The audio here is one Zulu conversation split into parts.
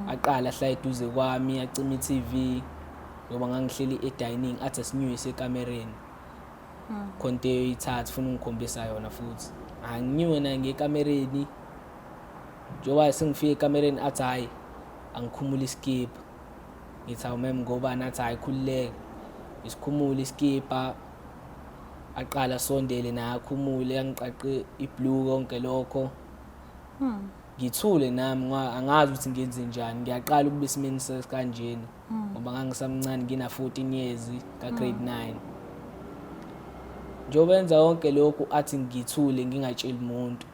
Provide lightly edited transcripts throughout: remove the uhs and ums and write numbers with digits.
Aqala ahlale eduze kwami, acima i-TV ngoba ngangihleli e-dining, athi asinyuyise ekamereni. Khona into eyoyithatha ufuna ungikhombisa yona futhi. Anginyuke naye ngiye ekamereni. Njengoba sengifike ekamereni athi hhayi angikhumule isikibha. Ngithi hawu ma'am ngobani, athi hhayi khululeka. Ngisikhumule isikibha, aqale asondele naye akhumule, angiqaqe ibhluku konke lokho. Ngithule nami ngoba angazi ukuthi ngenze njani. Ngiyaqala ukuba esimeni kanjena ngoba ngangisamncane ngina 14 years ka grade 9. Njengoba enza konke lokhu athi ngithule ngingatsheli muntu.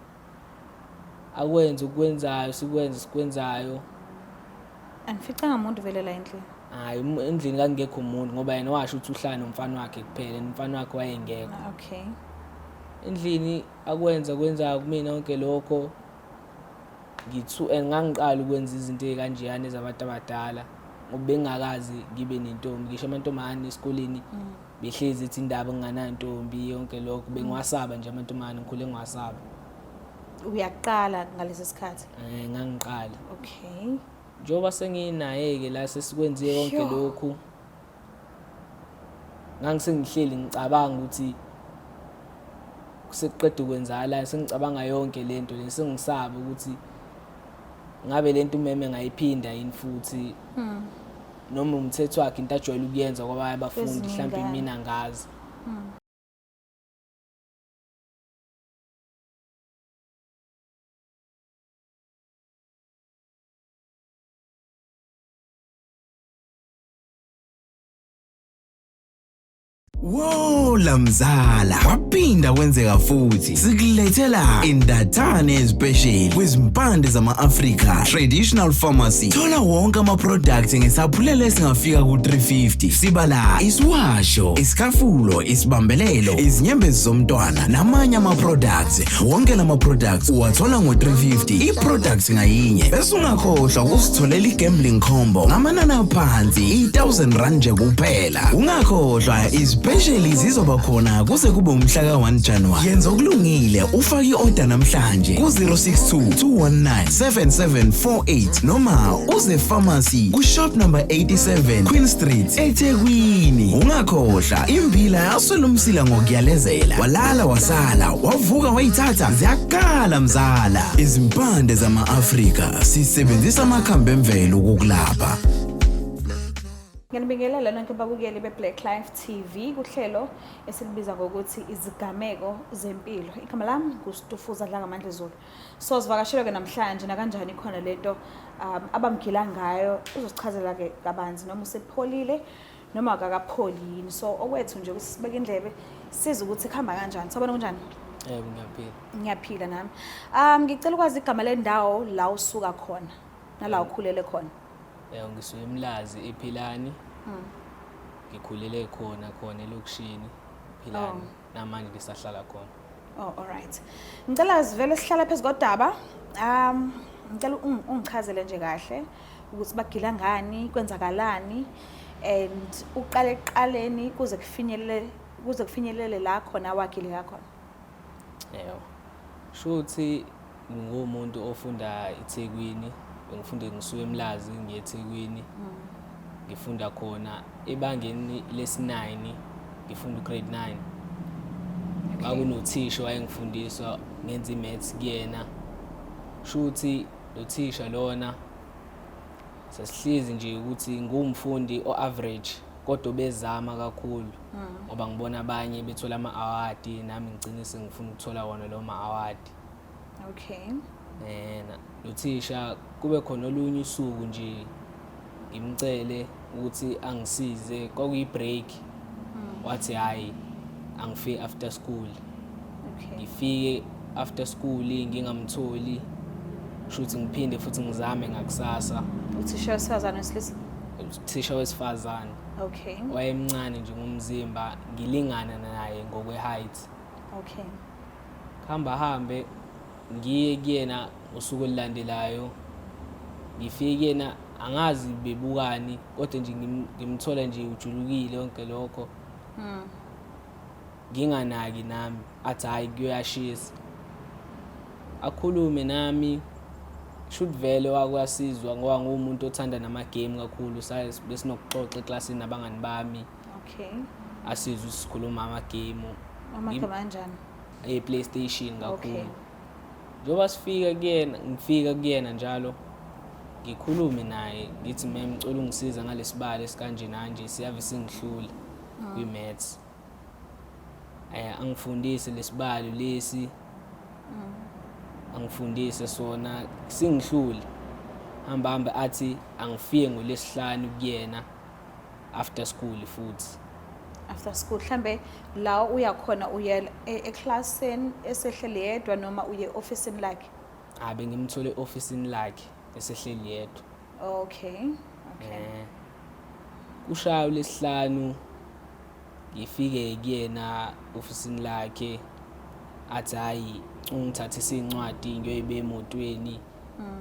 Akwenze okwenzayo, sikwenze sikwenzayo. Anificanga muntu vele la endlini? Hayi, endlini kangekho umuntu ngoba yena washo ukuthi uhlala nomfana wakhe kuphela, nomfana wakhe wayengekho. Okay. Endlini akwenza kwenza kumina konke lokho. Ngithu and ngangiqala ukwenza izinto ezikanjeyana ezabantu abadala ngoba bengingakaze ngibe nentombi. Ngisho amantombazane esikoleni behlezi ethi indaba nginganantombi yonke lokho, bengiwasaba nje amantombazane, ngikhule ngiwasaba. Uyaqala ngalesi sikhathi? Ngangiqala. Okay. Njengoba senginaye-ke la sesikwenziye konke lokhu, ngangisengihleli ngicabanga ukuthi sekuqeda ukwenzakala, sengicabanga yonke lento le, sengisaba ukuthi ngabe lento umeme ngayiphinda yini futhi, noma umthetho wakhe into ajwayele ukuyenza kwabanye abafundi, mhlawumbe mina angazi. Wola mzala, kwaphinda kwenzeka futhi. Sikulethela indathane special kwizimpande zama-Afrika Traditional Pharmacy. Thola wonke ama-products ngesaphulelo esingafika ku-350. Sibala isiwasho, isikafulo, isibambelelo, izinyembezi zomntwana namanye ama-products. Wonke lama-products uwathola ngo-350 i-products ngayinye. Bese ungakhohlwa ukusitholela i-gambling combo ngamanani aphansi i-1000 rand nje kuphela. Ungakhohlwa izipesheli zizoba khona kuze kube umhla ka-1 January. Yenza okulungile ufake i-order namhlanje ku-062 219 7748 noma uze pharmacy ku-shop number 87 Queen Street eThekwini. Ungakhohlwa imbila yaswela umsila ngokuyalezela. Walala wasala wavuka wayithatha ziyakhala mzala. Izimpande zama-Afrika sisebenzisa amakhambi emvelo ukukulapha. Ngiyanibingelela nonke babukeli be-Black Life TV kuhlelo esilibiza ngokuthi izigameko zempilo. Igama lami nguStufuza Dlangamandla Zulu. So sivakashelwe ke namhlanje nakanjani khona lento abamgila ngayo, uzosichazela ke kabanzi noma usepholile noma akakapholi yini. So okwethu nje ukuthi sibeke indlebe size ukuthi kuhamba kanjani. Sabona kunjani? Yebo, ngiyaphila. Ngiyaphila nami. Ngicela ukwazi igama lendawo la usuka khona nala ukhulele khona. Yebo, ngisuka eMlazi ePhilani. Ngikhulele khona khona elokishini Philani. Namanje ngisahlala khona. Oh, all right. Ngicela sivele sihlale phezu kodaba. Ngicela ungichazele nje kahle ukuthi bagila ngani, kwenzakalani and uqale ekuqaleni kuze kufinyelele la khona wagileka khona. Yebo. Shuthi ngingumuntu ofunda eThekwini, bengifunde ngisuka eMlazi ngiye eThekwini. Ngifunda khona ebangeni lesi-9, ngifunda ugrade 9. Kwakunothisha wayengifundisa ngenza i-maths kuyena. Shuthi lo thisha lona sasihlezi nje ukuthi ngumfundi o-average kodwa bezama kakhulu ngoba ngibona abanye bethola ama-award, nami ngigcine sengifuna ukuthola wona lawo ma-award. Lo thisha kube khona olunye usuku nje ngimcele ukuthi angisize, kwakuyi-break, wathi hhayi angifike after school. Ngifike after school ngingamtholi, shuthi ngiphinde futhi ngizame ngakusasa. Uthisha wesifazane wesilisa? Uthisha wesifazane. Wayemncane nje ngomzimba, ngilingana naye ngokwe-height. Hamba hambe ngiye kuyena ngosuku olulandelayo, ngifike kuyena angazi bebukani kodwa nje ngimthola nje ujulukile yonke lokho. Nginganaki nami, athi hhayi kuyashisa. Akhulume nami Shuthi vele wakwasizwa ngoba nguwumuntu othanda nama-game kakhulu, saye besinokuxoxa eklasini nabangani bami. Okay. Asizwe sikhuluma amagame. Amagame anjani? E-PlayStation kakhulu. Njengoba sifika kuyena, ngifika kuyena njalo ngikhulume naye ngithi ma'am ngicela ungisiza ngalesibalo esikanje nanje siyave singihlula kwi-maths. Angifundise lesibalo lesi, angifundise sona singihlule. Hamba hambe athi angifike ngolesihlanu kuyena after school futhi. After school mhlambe la uyakhona uya eclassini esehleli yedwa noma uye officeini lakhe? Abe ngimthole officeini lakhe esehleli yedwa. Okay. Okay. Kushaya ulesihlanu ngifike kuyena ofisini lakhe athi hayi ungithathise incwadi ngiyoyibe emotweni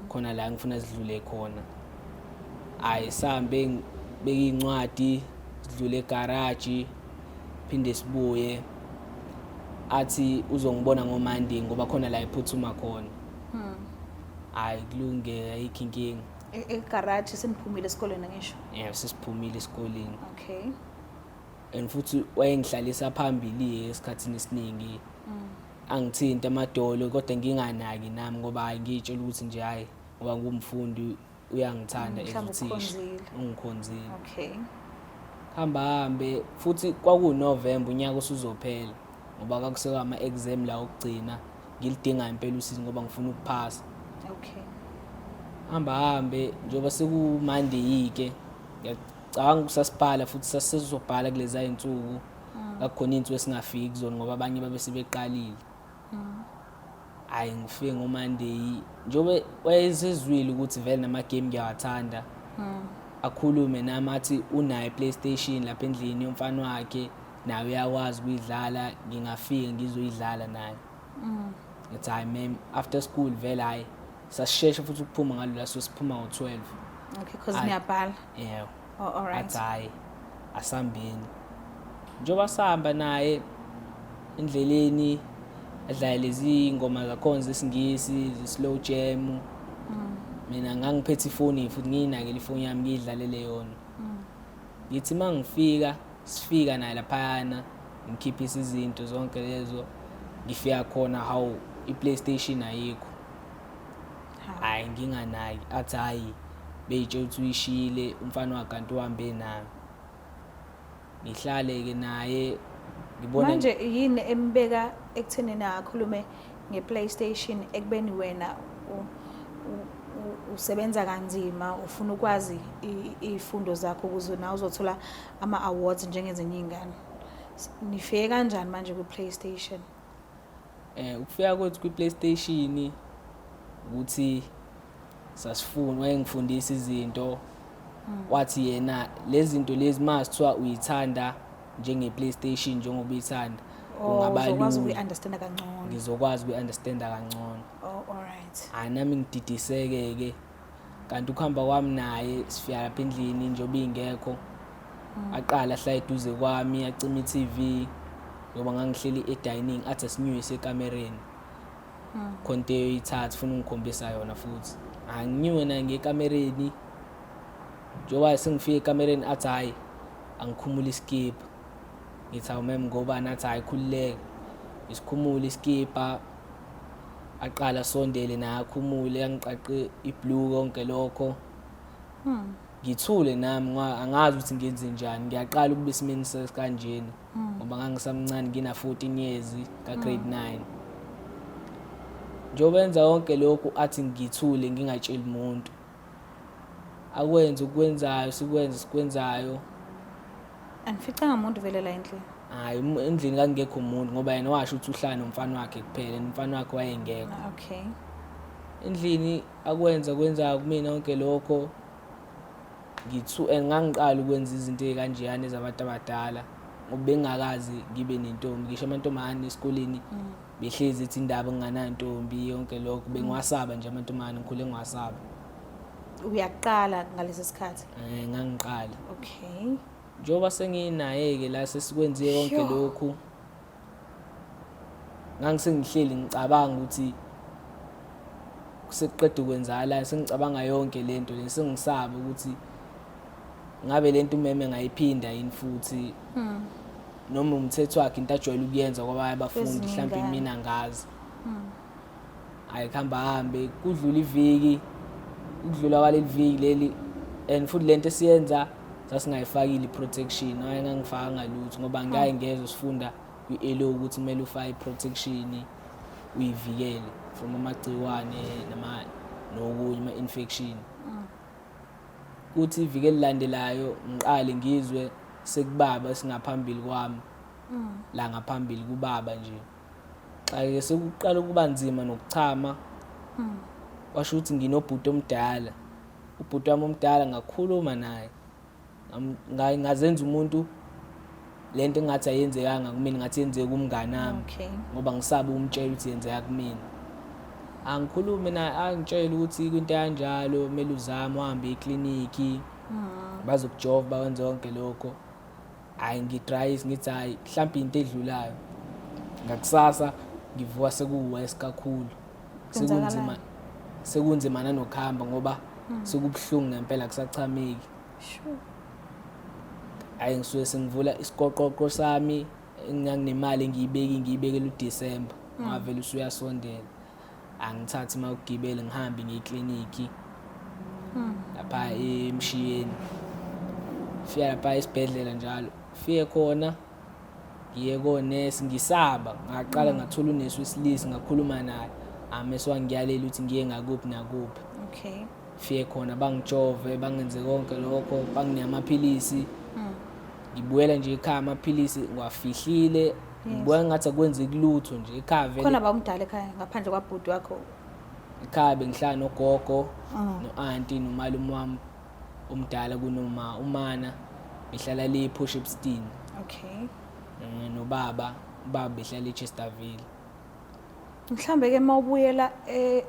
khona la ngifuna sidlule khona. Hayi sambe beka incwadi sidlule egarage phinde sibuye athi uzongibona ngoMonday ngoba khona la ephuthuma khona. Hayi kulunge ayikho inkinga. Egarage seniphumile esikoleni ngisho? Yebo, sesiphumile esikoleni. Okay. And futhi wayengihlalisa phambili esikhathini esiningi. Angithinta amadolo kodwa nginganaki nami ngoba hayi ngiyitshela ukuthi nje hayi ngoba ngumfundi uyangithanda Mhlawumbe as uthisha. ukukhonzile. Ungikhonzile. Okay. Hamba hambe futhi kwakuNovember unyaka usuzophela ngoba kwakuseka ama exam la okugcina ngilidinga impela usizo ngoba ngifuna ukuphasa. Okay. Hamba hambe njengoba seku Monday ke ngiyacabanga kusasibhala futhi sasizobhala kulezi izinsuku. Akukhona insuku esingafiki kuzona ngoba abanye babe sebeqalile. Hayi ngifike ngoMonday njengoba wayesezwile ukuthi vele nama game ngiyawathanda. Akhulume nami athi unayo iPlayStation lapha endlini yomfana wakhe naye uyakwazi ukuyidlala ngingafika ngizoyidlala naye. Ngithi hayi ma'am after school vele hayi sasisheshe futhi ukuphuma ngalo la so siphuma ngo-12. Okay, because niyabhala. Yebo. Oh, all right. Athi hayi asambeni. Njengoba sahamba naye endleleni adlale lezi ngoma zakhona zesingisi ze-slow jam. Mina ngangiphethe ifoni futhi ngiyinakele ifoni yami ngiyidlalele yona. Ngithi mangifika sifika naye laphayana ngikhiphisa izinto zonke lezo ngifika khona hawu iPlayStation ayikho. Hayi nginganaki athi hayi beyitshela ukuthi uyishiyile umfana wakhe kanti uhambe nayo. Ngihlale ke naye ngibona manje yini embeka ekuthenini akhulume ngePlayStation ekubeni wena usebenza kanzima ufuna ukwazi izifundo zakho ukuze nawe uzothola ama awards njengezinye izingane? Nifike kanjani manje kwiPlayStation? Ukufika kwethu kwiPlayStation ukuthi sasifuna wayengifundisa izinto wathi yena lezi zinto lezi masithiwa uyithanda njenge PlayStation njengoba uyithanda kungaba uzokwazi lula ukuyi-understanda kangcono. Ngizokwazi ukuyi-understanda kangcono. Oh, all right. Hayi nami ngididiseke ke kanti ukuhamba kwami naye sifika lapha endlini njengoba ingekho aqala ahlale eduze kwami acima i-TV ngoba ngangihleli e-dining athi asinyuyise ekamereni khona into eyoyithatha ufuna ungikhombisa yona futhi. Anginyuke naye ngekamereni njengoba sengifike ekamereni athi hhayi angikhumule iskipa. Ngithi hawu ma'am ngobani? Athi hhayi khululeka. Ngisikhumule iskipa aqala asondele naye akhumule angiqaqe ibhluku konke lokho. Ngithule nami ngoba angazi ukuthi ngenze njani ngiyaqala ukuba esimeni kanjena ngoba ngangisamncane ngina 14 years ka grade 9. Njengoba enza konke lokhu athi ngithule ngingatsheli umuntu. Akwenze ukwenzayo sikwenze sikwenzayo. Anificanga umuntu vele la endlini? Hayi endlini kangekho umuntu ngoba yena washo ukuthi uhlala nomfana wakhe kuphela nomfana wakhe wayengekho. Okay. Endlini akwenza kwenza kumina konke lokho ngithu ngangiqala ukwenza izinto ezikanjeyana ezabantu abadala ngoba bengingakazi ngibe nentombi ngisho amantombazane esikoleni behlezi ethi indaba nginganantombi yonke lokho bengiwasaba nje amantombazane ngikhule ngiwasaba. Uyaqala ngalesi sikhathi? Ngangiqala. Okay. Njengoba senginaye ke la sesikwenziye konke lokhu ngangisengihleli ngicabanga ukuthi Sekuqeda ukwenzakala sengicabanga yonke lento le, sengisaba ukuthi ngabe lento umeme ngayiphinda yini futhi, noma umthetho wakhe into ajwayele ukuyenza kwabanye abafundi. Kwezinye mhlawumbe iy'ngane. Mina ngazi. Hayi, kuhamba hambe kudlula iviki, ukudlula kwaleli viki leli, and futhi lento esiyenza sasingayifakile i-protection. Hayi, ngangifakanga lutho ngoba ngiyaye ngezwe sifunda kwi-LO ukuthi kumele ufake i-protection uyivikele from amagciwane nama nokunye ama-infection. Kuthi iviki elilandelayo ngiqale ngizwe sekubaba esingaphambili kwami, la ngaphambili kubaba nje. Xa-ke sekuqala ukuba nzima nokuchama, kwasho ukuthi nginobhuti omdala, ubhuti wami omdala ngakhuluma naye. Ngazenza umuntu lento engathi ayenzekanga kumina, ngathi yenzeka kumngane wami, ngoba ngisaba ukumtshela ukuthi yenzeka kumina. Angikhulume naye, angitshele ukuthi kwinto kanjalo kumele uzame uhambe ekliniki, bazokujova, bakwenze konke lokho. Hhayi, ngidrayise ngithi hhayi, mhlawumbe into edlulayo. Ngakusasa ngivuka sekuwesi kakhulu, sekunzima, sekunzima nanokuhamba ngoba sekubuhlungu ngempela, kusachameki. Hhayi, ngisuke sengivula isiqoqoqo sami enganginemali engiyibeki ngiyibekela uDisemba ngoba vele usuyasondela. Angithathi uma ukugibele ngihambe ngiye eklinikhi lapha eMshiyeni. Fika lapha esibhedlela njalo, fike khona ngiye konesi ngisaba. Ngaqala ngathola unesi wesilisa, ngakhuluma naye, amese wangiyalela ukuthi ngiye ngakuphi nakuphi. Fike khona bangijove, bangenze konke lokho, banginike amaphilisi. Ngibuyela nje ekhaya, amaphilisi ngiwafihlile, ngibuka ngathi akwenzeki lutho nje ekhaya vele. Khona bawumdala ekhaya ngaphandle kwabhuti wakho? Ekhaya bengihlala nogogo, no-anti, nomalume wami omdala kunoma umana, behlala le ePort Shepstone. Nobaba, ubaba behlala eChesterville. Mhlambe ke mawubuyela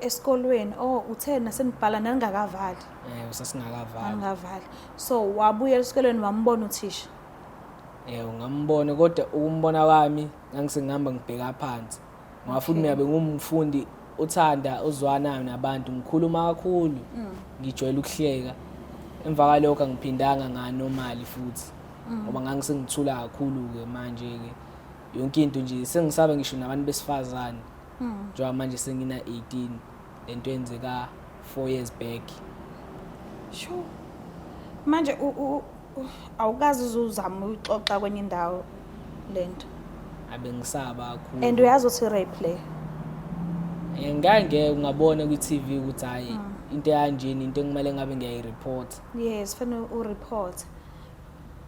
esikolweni, oh, uthe nasenibhala nangakavali? Eh, sasingakavali. Nangavali. So wabuyela esikolweni, wambona uthisha? Eh, ngambona, kodwa ukumbona kwami ngangisengihamba ngibheka phansi ngoba futhi mina bengumfundi uthanda uzwanayo nabantu, ngikhuluma kakhulu, ngijwayele ukuhleka. Emva kwalokho angiphindanga nganormali futhi ngoba ngangisengithula kakhulu-ke manje-ke, yonke into nje sengisaba, ngisho nabantu besifazane, njengoba manje sengina-18. Lento yenzeka 4 years back. Sure. Manje awukazi uzuzama uyixoxa kwenye indawo lento? Abengisaba kakhulu. And uyazi ukuthi rape le? Ngake ungabona kwi-TV ukuthi hhayi, into eyanjeni, into ekumele ngabe ngiyayireport. Yes, fanele ureport.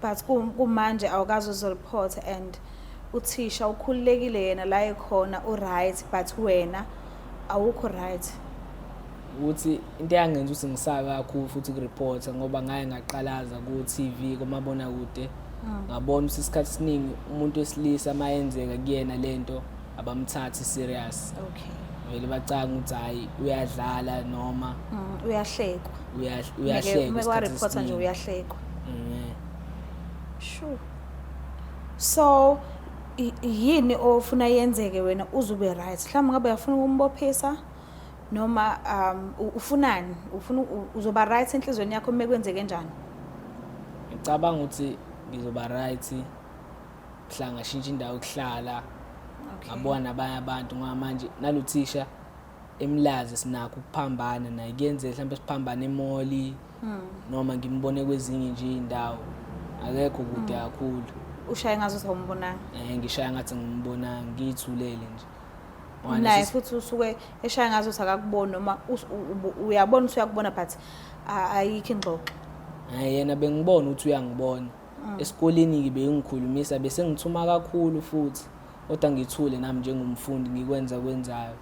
But kumanje awukazi uzoreport, and uthisha ukhululekile yena la ekhona, u-right, but wena awukho right. Ukuthi into eyangenza ukuthi ngisabe kakhulu futhi ukureport, ngoba ngaye ngaqalaza ku-TV, kumabonakude, ngabona ukuthi isikhathi esiningi umuntu wesilisa uma yenzeka kuyena lento abamthathi serious. Vele bacanga ukuthi hhayi, uyadlala noma Uyahlekwa. Uyahlekwa Uma isikhathi wareporta nje esiningi. uyahlekwa. Sure. So yini ofuna yenzeke wena uzube right? Mhlawumbe ngabe uyafuna ukumbophisa noma ufunani? Ufuna uzoba right enhlizweni yakho uma kwenzeke njani? Ngicabanga ukuthi ngizoba right mhla ngashintsha indawo yokuhlala, ngabona nabanye abantu, ngoba manje nalo thisha eMlazi sinakho ukuphambana naye. Kuyenzeka mhlawumbe siphambane emoli noma ngimbone kwezinye nje iy'ndawo, akekho kude kakhulu. Ushaye ngazo ukuthi awumbonanga. Ngishaya ngathi ngimbonanga, ngiyithulele nje. Ngoba Naye futhi usuke eshaya ngazo ukuthi akakuboni, noma uyabona ukuthi uyakubona but ayikho ingxoxo? Hhayi, yena bengibona ukuthi uyangibona. Esikoleni-ke bengikhulumisa, bese ngithuma kakhulu futhi, kodwa ngithule nami njengomfundi ngikwenza kwenzayo.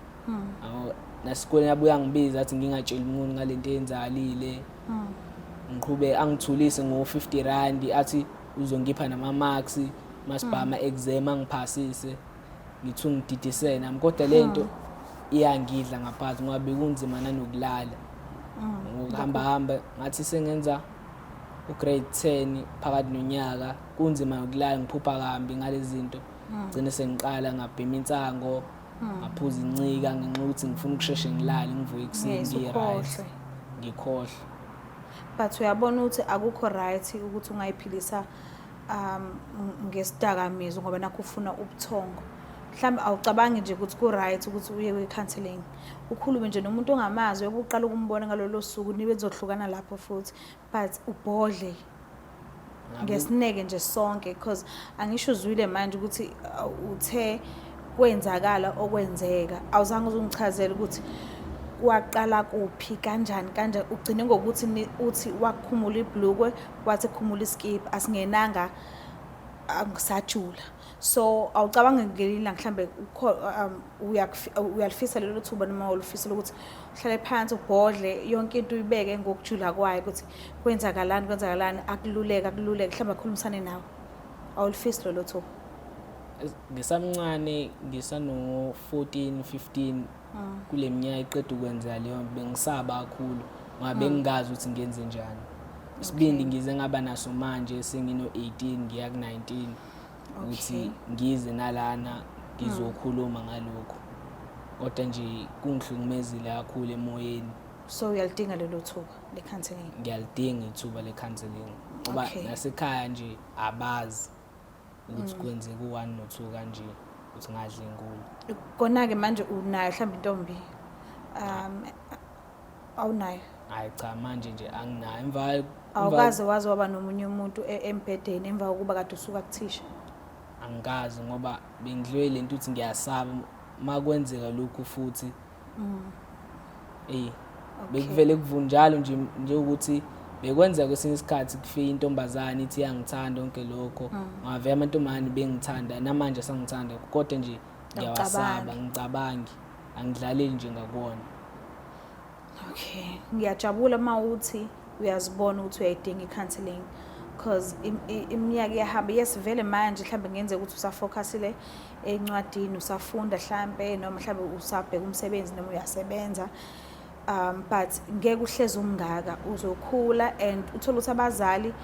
Yabo, nasikoleni abuye angibiza athi ngingatsheli umuntu ngalento eyenzakalile. Ngiqhube angithulise ngo-50 rand, athi uzongipha nama-marks masibhala ama-exam, angiphasise, ngithi ungididise nami, kodwa le nto iyangidla ngaphansi ngoba bekunzima nanokulala. Ngokuhamba hamba ngathi sengenza ugrade 10 phakathi nonyaka, kunzima ukulala, ngiphupha kambi ngalezi zinto. Gcine sengiqala ngabhema insango. Ngaphuza incika ngenxa yokuthi ngifuna ukusheshe ngilale, ngivuke ekuseni ngi-right, ngikhohlwe. But uyabona ukuthi akukho right ukuthi ungayiphilisa ngesidakamizwa ngoba nakho ufuna ubuthongo. Mhlawumbe awucabangi nje ukuthi ku-right ukuthi uye kwi-counselling, ukhulume nje nomuntu ongamazi, uyobe uqala ukumbona ngalolo suku, nibe nizohlukana lapho futhi, but ubhodle ngesineke nje sonke, because angisho uzwile manje ukuthi uthe kwenzakala okwenzeka, awuzange uzungichazela ukuthi kwaqala kuphi, kanjani kanjani, ugcine ngokuthi uthi wakhumula ibhlukwe, wathi khumula iskipha, asingenanga angisajula. So awucabangi ngelinye ilanga mhlambe uyalifisa lelo thuba noma ulifisela ukuthi uhlale phansi ubhodle yonke into uyibeke ngokujula kwayo ukuthi kwenzakalani kwenzakalani, akululeke akululeke, mhlawumbe akhulumisane nawe? Awulifisi lolo thuba? Ngisamncane, ngisano 14 15, kule minyaka iqeda ukwenza leyo nto, bengisaba kakhulu ngoba bengingazi ukuthi ngenze njani. Isibindi ngize ngaba naso manje sengino 18 ngiya ku 19 ukuthi ngize nalana ngizokhuluma ngalokho, kodwa nje kungihlukumezile kakhulu emoyeni. So uyalidinga lelo thuba le-counselling? Ngiyalidinga ithuba le-counselling ngoba nasekhaya nje abazi ukuthi kwenzeka u-1 no-2 kanje, ukuthi ngadlengula. Kona-ke manje unayo mhlawumbe intombi? Awunayo? Hayi cha, manje nje anginayo. Emva Awukaze waze waba nomunye umuntu embhedeni emva kokuba kade usuka kuthisha? Angikaze, ngoba bengidliwe lento ukuthi ngiyasaba uma kwenzeka lokhu futhi. Eyi, bekuvele kuvunjalo nje, njengokuthi bekwenzeka kwesinye isikhathi kufike intombazane ithi iyangithanda yonke lokho, ngavele amantombazane bengithanda, namanje asangithanda, kodwa nje ngiyawasaba, ngicabangi, angidlaleli nje ngakuwona. Okay, ngiyajabula uma uthi uyazibona ukuthi uyayidinga i-counselling, because iminyaka iyahamba. Yes, vele manje mhlambe kungenzeka ukuthi usafocusile encwadini, usafunda mhlambe, noma mhlambe usabheka umsebenzi noma uyasebenza, but ngeke uhlezi umngaka, uzokhula and uthole ukuthi abazali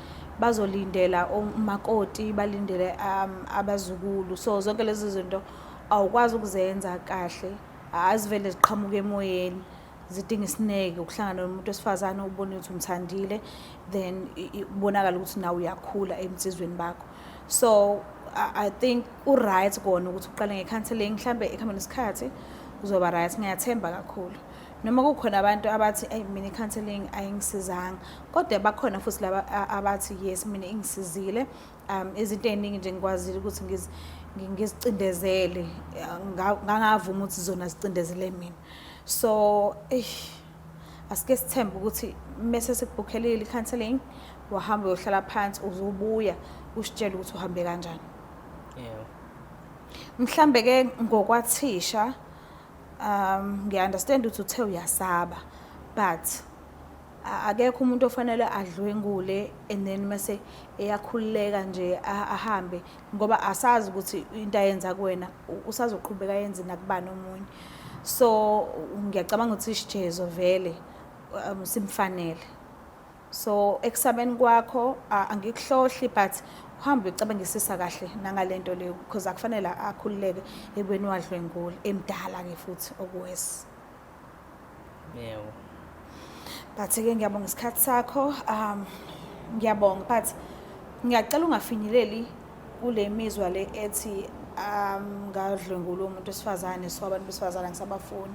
bazolindela umakoti, balindele abazukulu, so zonke lezi zinto awukwazi ukuzenza kahle, azivele ziqhamuke emoyeni, zidinga isineke, ukuhlangana nomuntu wesifazane ubone ukuthi umthandile, then kubonakala ukuthi nawe uyakhula emsizweni bakho. So I think u-right kona ukuthi uqale nge-counselling, mhlambe ekuhambeni isikhathi uzoba right, ngiyathemba kakhulu. Noma kukhona abantu abathi eyi mina i-counselling ayingisizanga, kodwa bakhona futhi laba abathi yes mina ingisizile, izinto ey'ningi nje ngikwazile ukuthi ngizicindezele, ngangavuma ukuthi zona zicindezele mina. So eish, asike sithembe ukuthi mese sikubhukhelile i-counselling, wahamba uyohlala phansi, uzobuya usitshele ukuthi uhambe kanjani. Yebo. Mhlambe ke ngokwathisha, ngiya-understand ukuthi uthe uyasaba, but akekho umuntu ofanele adlwengule and then mase eyakhululeka nje ahambe, ngoba asazi ukuthi into ayenza kuwena usazoqhubeka ayenze nakubani omunye. So ngiyacabanga ukuthi isijezo vele simfanele. So ekusabeni kwakho angikuhlohli, but uhambe uyocabangisisa kahle nangalento leyo, because akufanele akhululeke ekubeni wadlwengula, emdala-ke futhi okuwesi. Yebo. But-ke ngiyabonga isikhathi sakho, ngiyabonga, but ngiyacela ungafinyeleli kule mizwa le ethi ngadlwengula umuntu wesifazane, so abantu besifazane angisabafuni,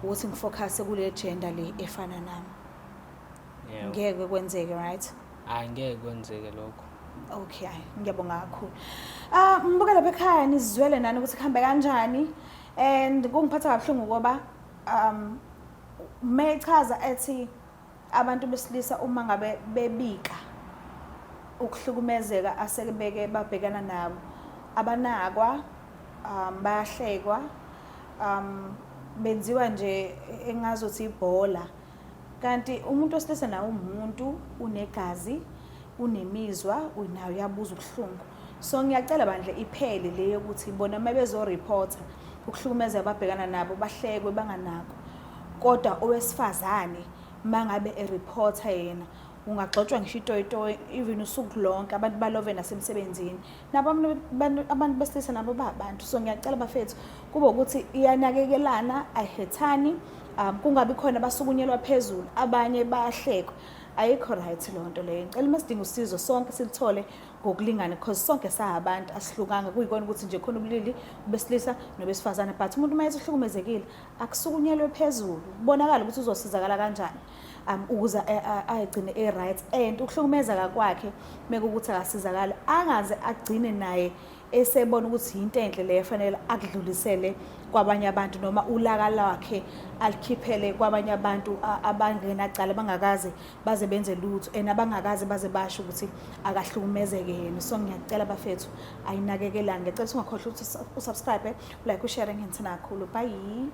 ukuthi ngifocuse kule gender le efana nami. Yebo. Ngeke kwenzeke, right? Hayi, ngeke kwenzeke lokho. Okay, hayi ngiyabonga kakhulu. Mbuka lapha ekhaya, nizizwele nani ukuthi kuhambe kanjani, and kungiphatha kabuhlungu ngoba mechaza ethi abantu besilisa uma ngabe bebika ukuhlukumezeka asekebeke babhekana nabo, abanakwa, bayahlekwa, benziwa nje engazothi ibhola, kanti umuntu wesilisa nawo umuntu unegazi, unemizwa, unayo uyabuza ubuhlungu. So ngiyacela bandle iphele le yokuthi bona uma bezoreporta ukuhlukumezeka ababhekana nabo bahlekwe banganakwa, kodwa owesifazane mangabe ereporta yena Ungagxotshwa ngisho itoyitoyi even usuku lonke, abantu balove nasemsebenzini. Nabo abantu besilisa nabo babantu. So ngiyacela bafethu, kube ukuthi iyanakekelana, ayihethani, kungabi khona abasukunyelwa phezulu, abanye bayahlekwa. Ayikho right leyo nto leyo. Ngicela uma sidinga usizo sonke silithole ngokulingana, because sonke sahabantu, asihlukanga. Kuyikona ukuthi nje khona ubulili besilisa nobesifazane, but umuntu uma ethi uhlukumezekile akusukunyelwe phezulu, kubonakala ukuthi uzosizakala kanjani ukuze ayigcine e-right. And ukuhlukumezeka kwakhe mekuwukuthi akasizakali, angaze agcine naye esebona ukuthi yinto enhle leyo efanele akudlulisele kwabanye abantu, noma ulaka lwakhe alikhiphele kwabanye abantu abangenacala, bangakaze baze benze lutho and abangakaze baze basho ukuthi akahlukumezeke yena. So ngiyacela bafethu, ayinakekelani. Ngiyacela ukuthi ungakhohlwa ukuthi usubscribe, like, ushare. Ngiyithanda kakhulu. Bye.